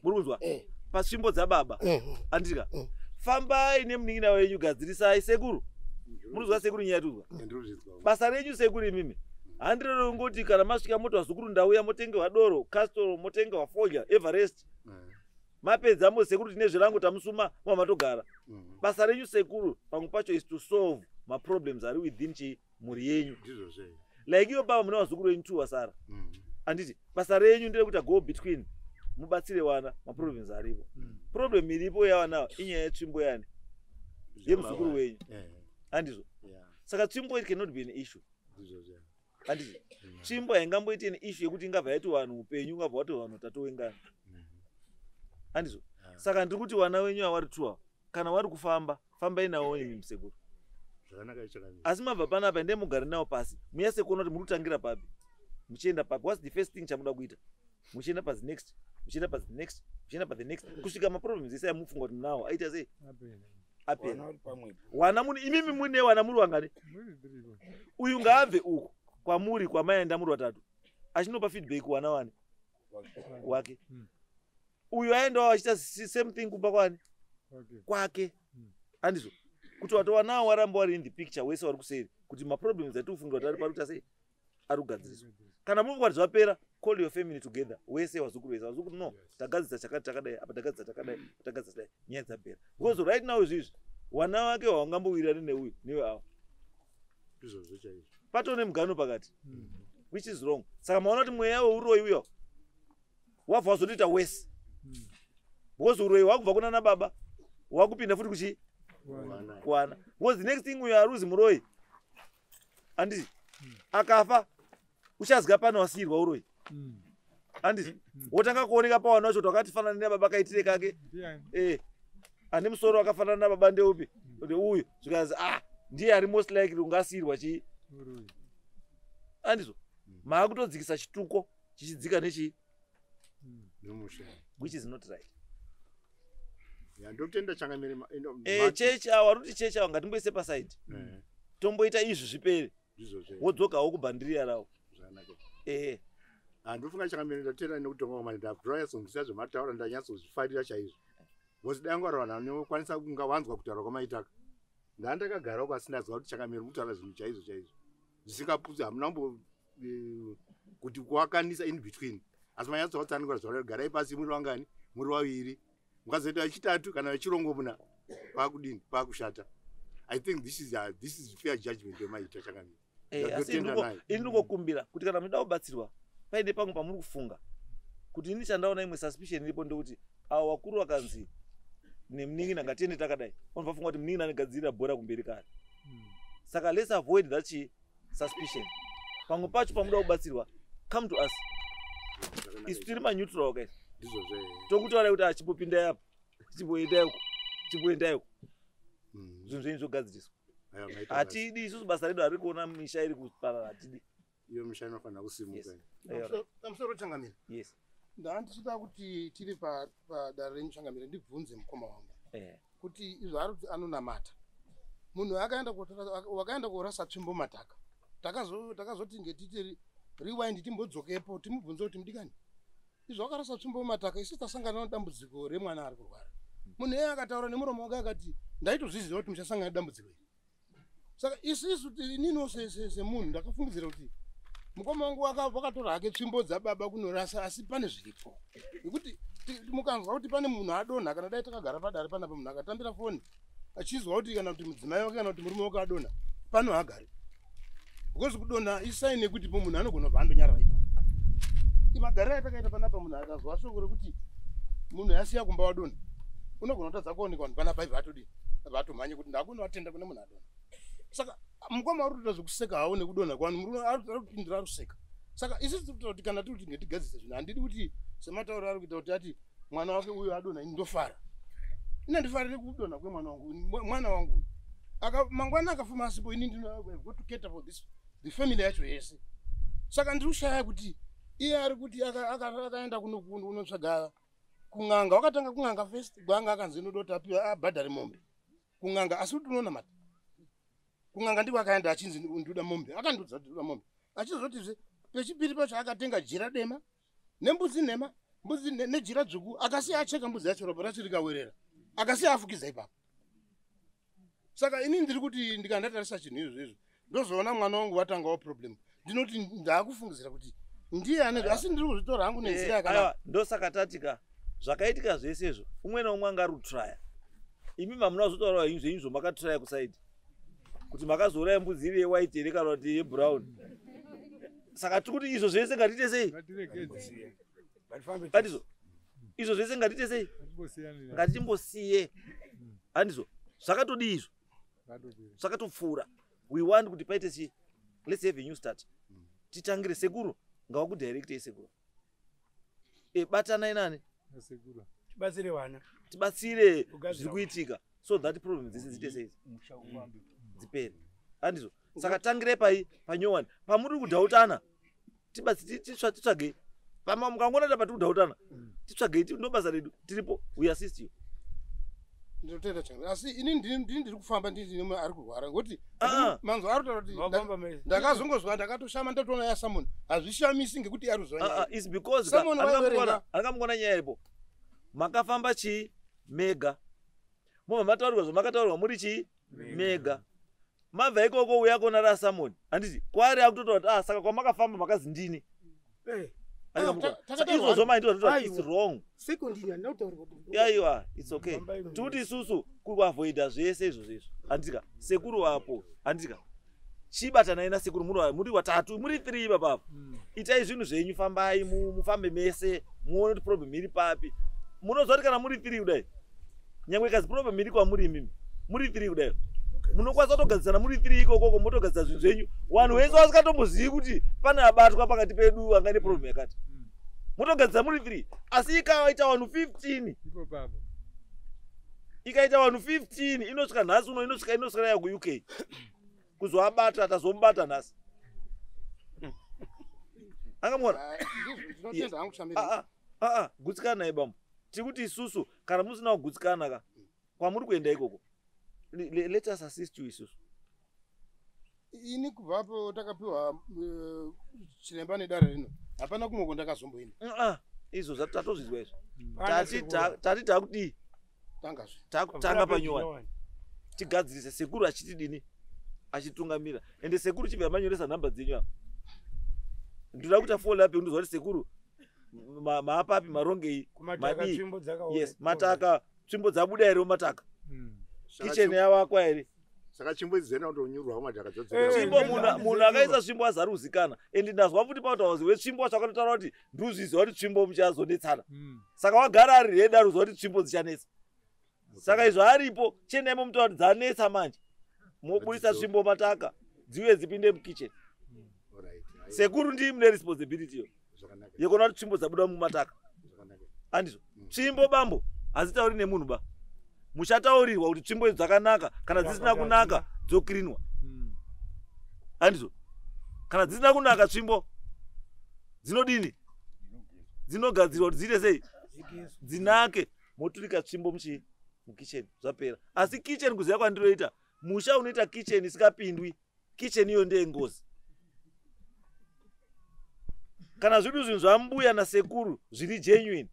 [SPEAKER 4] muri kunzwa, patsvimbo dzababa, handiti ka, fambai nemunin'ina wenyu, gadzirisai. Sekuru, muri kuzwa sekuru nyaya yatuzwa? Basa renyu sekuru imimi handirero, kana masvika moti, "Vazukuru, ndauya," motengewa doro Castle, motengewa fodya Everest, mapedza mo, "Sekuru, tine zvirango, tamusuma," mwa matogara. Basa renyu sekuru pamwe pacho is to solve maproblems ari within chi mhuri yenyu. Like iyo baba, mune vazukuru venyu two vasara, handiti? Basa renyu nderekuti go between, mubatsire wana maproblems aripo. Problem iripo yawanawo inyaya yetsvimbo yani yemuzukuru wenyu, handizvo? Saka tsvimbo, it cannot be an issue, handiti? Tsvimbo haingamboiti an issue yekuti ingabva yaiti vanhu upenyu ungabva wati vanhu tatowengana, handizvo? Saka ndiri kuti vana wenyu avari two ava, kana vari kufamba, fambai navo imi musekuru. Asi mabva panapa, endai mugare navo pasi, munyase kuona kuti muri kutangira papi, muchienda papi. What's the first thing chamuda kuita, muchienda pazi next, muchienda pazi next, muchienda pa the next, kusvika maproblems ese amufunga kuti munawo aita sei, apera. Wana muni imimi mune wana muri wangani? Uyu ngaabve uku kwamuri kwamaenda muri watatu, achinopa feedback wana wani wake. Uyu aendawo achiita same thing kumba kwani kwake, handizvo? Kuti watowanawo waramba wari in the picture wese wari kuseri, kuti maproblems atiri kufungira kuti ari pari kuita sei, ari kugadziriswa. Kana muri kuti zvapera, call your family together wese, wazukuru wese, "Vazukuru, no, tagadzisa chakati takadai apa, tagadzisa takadai, tagadzisa dai," nyaya dzapera. Because right now izvizvi wana wake hawangambowirirani neuyu newe ava, patone mugano pakati, which is wrong. Saka maona kuti mweya weuroyi uyo wabva wazotoita wese, because uroyi hwakubva kuna nababa hwakupinda futi kuchi kuwana, because the next thing, uyo aruzi muroyi, handiti? Akafa, uchazga pano wasiyirwa uroyi, handiti? Wotanga kuoneka pawana wacho kuti wakatifanana nababa, kaitire kake, ane musoro wakafanana nababa ndeupi? Kuti uyu zvikanzi ah ndiye ari most likely ungasiyirwa chii. Andizvo maakutodzikisa chituko chichidzika nechii,
[SPEAKER 6] Nomusha.
[SPEAKER 4] Which is not right.
[SPEAKER 6] Ya, ndotenda changamire.
[SPEAKER 4] Chechi awo ari kuti chechi awo ngatimboise paside, tomboita izvi zvipere.
[SPEAKER 6] Ndizvo zve.
[SPEAKER 4] Wodzokawo kubhandiriya rawo.
[SPEAKER 6] Zvakanaka.
[SPEAKER 4] Ehe.
[SPEAKER 6] Handofunga changamire, ndatenda nekutonga kwamani. Ndanyatsoziva zvamataura, ndanyatsozvifarira chaizvo, because dai ngwara vanhu vanokwanisa kunga wanzwa kutaura kwamaitaka. Ndaa ndakagara uko, asi ndazwa kuti changamire mukutaura zvinhu chaizvo chaizvo zvisingaputsi. Hamuna kumbo kuti kuwakanisa in between, asi manyatsovatsanangura zvaura. Garai pasi muri vangani? Muri vaviri. Mukazoita vechitatu kana vechirongomuna, paakudini? Paakushata. I think this is fair judgment yemaita, changamire.
[SPEAKER 4] Asi
[SPEAKER 6] Ndatotenda nayo.
[SPEAKER 4] ini ndingokumbira kuti kana muchida kubatsirwa, paine pamwe pamuri kufunga kuti ini chandaona imwe suspicion iripo ndekuti avo vakuru vakanzi nemunin'ina ngatiende takadai, vanobva funga kuti munin'ina anogadzirira bhora kumberi kare. Saka let's avoid that chi suspicion. Pamwe pacho pamuda kubatsirwa, come to us.
[SPEAKER 6] Zvakanaka.
[SPEAKER 4] Isu tiri maneutral guys.
[SPEAKER 6] Ndizvo zve.
[SPEAKER 4] Tokutaurai kuti achimbopindai apa, chimboendai uko, chimboendai uko. Zvinhu zvenyu zvogadziriswa.
[SPEAKER 6] Aiwa, maita basa.
[SPEAKER 4] Hatidi isusu, basa redu hariri kuona misha iri kuparara, hatidi.
[SPEAKER 6] Iyo misha inofanira kusimuka.
[SPEAKER 4] Yes. Aiwa.
[SPEAKER 2] Pamusoro, changamire.
[SPEAKER 4] Yes.
[SPEAKER 2] Ndandichida kuti tiri padare renyu, changamire, ndibvunze mukoma wangu kuti izvo ari kuti anonamata, munhu akaenda wakaenda korasa tsvimbo madhaka. Takazoti ngetiti rewind, timbodzokepo timubvunze kuti mudikani, izvo wakarasa tsvimbo mumadhaka, isu tasangana nedambudziko remwana ari kurwara. Munhu iyeye akataura nemuromo wake akati, "Ndaitozviziva kuti muchasangana nedambudziko iri." Saka isusu ininiwo semunhu ndakafungidzira kuti mukoma wangu wakatora hake tsvimbo dzababa kunorasa, asi pane zviripo nekuti mukanzwa kuti pane munhu adonha, kana dai takagara padare panapa, munhu akatambira foni achizwa kuti kana kuti mudzimai wake kana kuti murume wake adonha pano, haagari, because kudonha isign yekuti po munhu anogona kubva andonyarara ipapo. Magariro atakaita panapa, munhu akazwa shoko rekuti munhu asiya kumba wadonha, unogona kutadza kuonekwa vanhu panapa, ibva atodii, abva atomhanye kuti ndakunovatenda kune munhu adonha. Saka mukoma uri kutoita zvekuseka hawo nekudonha kwanhu, murume ari kupindura, ari kuseka. Saka isusu tiri kutaura kuti kana tiri kuti ngatigadzise zvinhu, handidi kuti sematauro ari kuita kuti ati mwana wake uyu adonha, ini ndofara. Ine ndifarire kudonha kwemwana wangu. Mwana wangu uyu mangwana akafuma asipo, ini ndino I've got to cater for this the family yacho yese. Saka ndiri kushaya kuti iye ari kuti akaenda kunotsvaga kun'anga, wakatanga kun'anga first, gwanga akanzi inoda kuti apiwe abhadhare mombe kun'anga, asi kuti unonamata kun'anga ndiko akaenda achinzi ndoda mombe, akandiudza kuti ndoda mombe. Achizotizve pechipiri pacho akatenga jira dema nembudzi nhema, mbudzi nejira dzvuku, akasiya acheka mbudzi yacho, ropa racho rikawerera, akasiya afukidza ipapo. Saka ini ndiri kuti ndikandatarisa chinhu izvo izvo, ndozoona mwana wangu watangawo problem, ndinoti ndaakufungidzira kuti ndiye ane, asi ndiri kuzvitora hangu nenzira yakanaka.
[SPEAKER 4] Aiwa, ndosaka tatika zvakaitika zvese izvo, umwe naumwe anga ari kutraya. Imi mamuna kuzotaura henyu zvenyu zvomakatraya kuside kuti makazouraya mbudzi iri yewhite here kana kuti yebrown. Saka tiri kuti izvo zvese ngatiite sei?
[SPEAKER 5] Ngatiregedze.
[SPEAKER 4] Handizvo, izvo zvese ngatiite sei? Ngatimbosiye, handizvo? Zvakatodii izvo? Zvakatopfuura. We want kuti paite chi let's have a new start. Titangire sekuru, ngavakudirectei sekuru. Batanai nani?
[SPEAKER 5] Tibatsire vana.
[SPEAKER 4] Tibatsire
[SPEAKER 5] Kugadzira.
[SPEAKER 4] zviri kuitika so that problem dzese dziite sei? Dzipere, handizvo? Saka tangire pai panyowani pamuri kudhautana, titsvagei. Pama mukangoona ta patiri kudhautana, titsvagei. Ndo basa redu, tiripo, we assist you.
[SPEAKER 2] Ndinotenda changamire, asi ini ndiri kufamba ndiri nemwe ari kurwara ngokuti
[SPEAKER 4] Ah.
[SPEAKER 2] manzwa ari kutaura kuti
[SPEAKER 5] Vafamba mese.
[SPEAKER 2] ndakazongozwa, ndakatoshama, ndatoona yasamoni. Hazvishamisi ngekuti ari kuziva
[SPEAKER 4] Ah,
[SPEAKER 2] nyaya.
[SPEAKER 4] ah, it's because
[SPEAKER 2] Someone waiverenga.
[SPEAKER 4] andikamukona nyaya iripo, makafamba chii mega, mobva mataurirwa zvamakataurirwa muri chii mega, mabva ikoko uya kuona rasamoni, handiti? Kwari akutotaura kuti ah, saka kwamakafamba makazi ndini.
[SPEAKER 2] Ah, takataurwa.
[SPEAKER 4] Izvozvo maindoti it's
[SPEAKER 3] Aiwa.
[SPEAKER 4] wrong.
[SPEAKER 3] Second, handina kutaurwa kuti
[SPEAKER 4] Aiwa, it's okay.
[SPEAKER 5] Fambai mega.
[SPEAKER 4] Tikuti isusu kuavoida zvese izvozvo izvo, handika? Sekuru wapo, handika? Chibatanai nasekuru, muri watatu, muri three ipapapo. Itai zvinhu zvenyu, fambai, mufambe mese, muone kuti problem iri papi. Munoziva kuti kana muri three kudai, nyangwe ikazi problem iri kwamuri, imimi muri three kudai, munokwanisa kutogadzisana muri three ikokoko, motogadzisa zvinhu zvenyu. Vanhu vese vasingatombozivi kuti pane abatwa pakati pedu anga neproblem yakati, motogadzisa muri three. Asi ikaita vanhu 15
[SPEAKER 5] Ipo papo.
[SPEAKER 4] Ikaita vanhu 15 inosvika nhasi uno, inosvika inosvika ya kuUK. Kuzoabata tazomubata nhasi. Angamuona?
[SPEAKER 2] Ndinotenda hangu changamire.
[SPEAKER 4] Ah, ah, gutsikana bambo. Tiri kuti isusu kana musina kugutsikana ka kwamuri kuenda ikoko. Let us assist you isusu.
[SPEAKER 2] Ini kubvapo takapiwa chiremba nedare rino, hapana kumwe kwandakazomboenda.
[SPEAKER 4] Ah, izvo tatozvizwa izvo. Tati takudii?
[SPEAKER 2] Tangazve.
[SPEAKER 4] Takutanga panyowani. Tigadzirise sekuru achitidini? Achitungamira. Ende sekuru chibva manyoresa nhamba dzenyu apa. Ndinoda kuita follow up ndozwa kuti sekuru maapapi marongei madii. Yes, mataka tsvimbo dzabuda here mumataka? Kitchen yavakwa here?
[SPEAKER 6] Saka tsvimbo idzi dzaenda kundonyurwa mumadhaka dzodzokera.
[SPEAKER 4] Tsvimbo munhu akaisa tsvimbo azari kuzikana. Ende ndazwa futi pautaura wetsvimbo wacho akatotaura kuti nduzviziva kuti tsvimbo muchazonetsana. Saka wagara ari ready ari kuziva kuti tsvimbo dzichanetsa. Saka izvo aripo chiendai mumutaura kuti dzanetsa manje. Mobudisa tsvimbo mataka dziuye dzipinde mukitchen. Sekuru ndii mune responsibility iyo yekuona kuti tsvimbo dzabuda mumataka. Andizvo. Tsvimbo bambo hadzitauri nemunhu ba. Muchataurirwa kuti tsvimbo idzi dzakanaka, kana dzisina kunaka dzokirinwa. Andizvo. Kana dzisina kunaka tsvimbo dzinodini? Dzinogadzirwa kuti dziite sei? Dzinake. Moturika tsvimbo muchii? Mukitchen zvapera. Asi kitchen kuziva kwandiroita, musha unoita kitchen isikapindwi, kitchen iyo ndeyengozi. Kana zvidu zvinhu zvambuya nasekuru zviri genuine,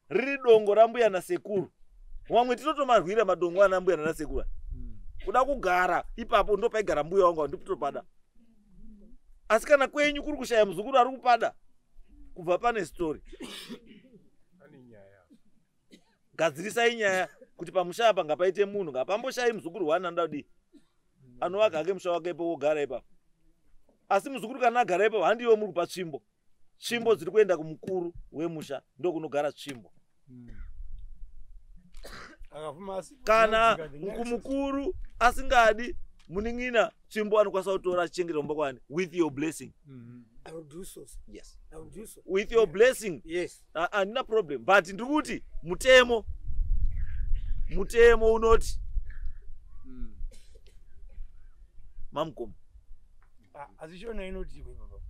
[SPEAKER 4] riri dongo rambuya nasekuru, wamwe tinotomarwira madongo ana mbuya nanasekuru. Kuda kugara ipapo ndopaigara mbuya wangu, handikutopada. Asi kana kwenyu kuri kushaya muzukuru ari kupada, kubva pane story. Gadzirisai nyaya kuti pamusha apa ngapaite munhu, ngapamboshai muzukuru wani anoda kudii, anovaka hake musha wake ipo wogara ipapo. Asi muzukuru kana agara ipapo handiwo muri kupa tsvimbo. Tsvimbo dziri kuenda kumukuru wemusha, ndokunogara tsvimbo. Kana kumukuru asingadi munin'ina, tsvimbo anokwanisa kutora achichengeta kumba kwani with your blessing.
[SPEAKER 3] I will do so.
[SPEAKER 4] Yes.
[SPEAKER 3] I will do so.
[SPEAKER 4] With your blessing.
[SPEAKER 3] Yes.
[SPEAKER 4] Handina problem, but ndiri kuti mutemo unoti mamukoma.
[SPEAKER 5] Asi shona inoti baba,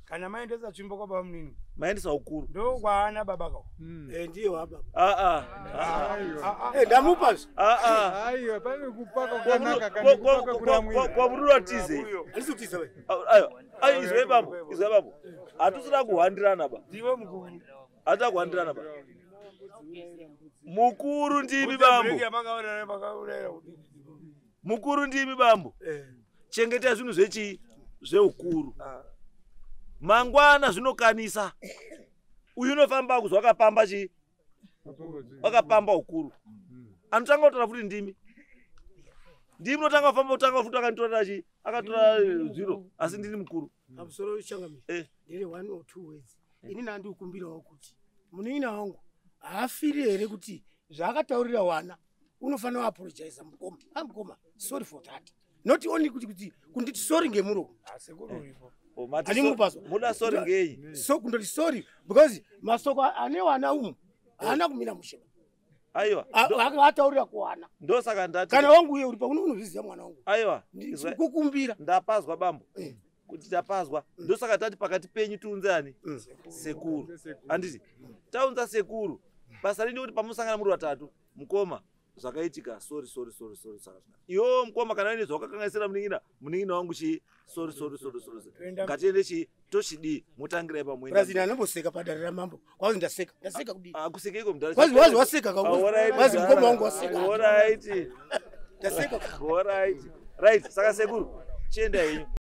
[SPEAKER 5] kana maendesa tsvimbo kwababa munini,
[SPEAKER 4] maendesa ukuru
[SPEAKER 5] ndokwaana baba kao.
[SPEAKER 3] Ndiye wababa.
[SPEAKER 4] Ah, ah.
[SPEAKER 3] Ndamupa.
[SPEAKER 4] Ah, ah.
[SPEAKER 7] Aiwa, pane kupaka kwakanaka kana kupaka kuramwira.
[SPEAKER 4] Kwamururatize.
[SPEAKER 3] Handisi kutiza we.
[SPEAKER 4] Aiwa, ai, izwai bambo, izwai bambo, hatusina kuhwandirana ba.
[SPEAKER 5] Ndiwe mukuru.
[SPEAKER 4] Hatisa kuhwandirana ba. Mukuru ndimi bambo. Mukuru ndimi bambo. Chengetai zvinhu zvechii? Zveukuru. Mangwana zvinokanisa. Uyu unofamba kuzwa wakapamba chii? Wakapamba ukuru. Anotanga kutaura futi ndimi. Ndimi unotanga kufamba kutanga futi akanditorera chii? Akatora zviro, asi ndini mukuru.
[SPEAKER 3] Pamusoro changamire. Ndine one or two words. Ini ndandikukumbirawo kuti munin'ina wangu haafiri here kuti zvaakataurira wana unofanira kuapologiza mukoma. Mukoma, sorry for that. Not only kuti kunditi sorry ngemuromo.
[SPEAKER 4] Handimupazwa. Muda sorry ngei?
[SPEAKER 3] So kundoti sorry because masoko ane wana umu haana kumira mushe.
[SPEAKER 4] Aiwa.
[SPEAKER 3] Ataurira kuwana.
[SPEAKER 4] Ndosaka ndati
[SPEAKER 3] kana wangu uye uri pauno unozviziva mwana wangu.
[SPEAKER 4] Aiwa.
[SPEAKER 3] Kukumbira.
[SPEAKER 4] Ndapazwa bambo. Kuti tapazwa. Ndosaka tati pakati penyu tiunze ani? Sekuru. Handiti? Taunza sekuru. Basa rindi kuti pamusangana muri vatatu, mukoma zvakaitika, sorry, sorry, sorry, sorry, saka iwo mukoma kana ine zvawakakanganisira munin'ina, munin'ina wangu chii, sorry, sorry, sorry, sorry, sorry, ngatiende chii, tochidii, mutangirai pamuenda.
[SPEAKER 3] Brazil anomboseka padare ramambo. Kwazi ndaseka. Ndaseka kudii?
[SPEAKER 4] Akusekeiko mudhara?
[SPEAKER 3] Kwazi waseka ka. Kwazi mukoma wangu waseka.
[SPEAKER 4] Alright.
[SPEAKER 3] Ndaseka.
[SPEAKER 4] Alright. Right, saka sekuru, chienda henyu.